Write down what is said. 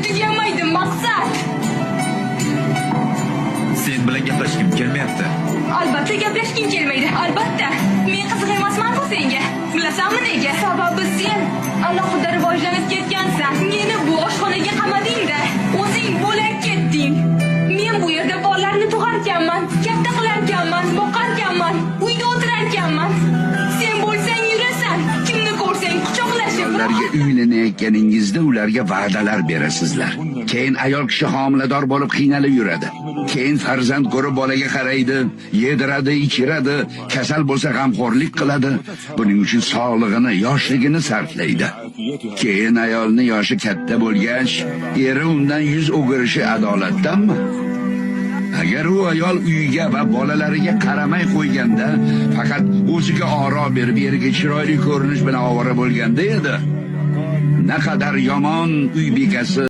tugamaydi, Maqsad. Sen bilan gaplashgim kelmayapti. Albatta gaplashging kelmaydi, albatta. Men qiziq emasman-ku senga. Bilasanmi nega? Sababi sen alohida rivojlanib ketgansan. Meni bu oshxonaga qamading-da, o'zing bo'lak ketding. Men bu yerda bolalarni tug'arkanman, katta qilarkanman, boqarkanman, uyda o'tirarkanman. Sen bo'lsang yurasan, kimni ko'rsang quchoqlashib. Ayollarga uylanayotganingizda ularga va'dalar berasizlar. Keyin ayol kishi homilador bo'lib qiynalib yuradi. Keyin farzand ko'rib bolaga qaraydi, yediradi, ichiradi, kasal bo'lsa g'amxo'rlik qiladi. Buning uchun sog'lig'ini, yoshligini sarflaydi. Keyin ayolni yoshi katta bo'lgach, eri undan yuz o'girishi adolatdanmi? Agar u ayol uyiga va bolalariga qaramay qo'yganda, faqat o'ziga oro berib, eriga chiroyli ko'rinish bilan ovora bo'lganda edi. Naqadar yomon uy bekasi.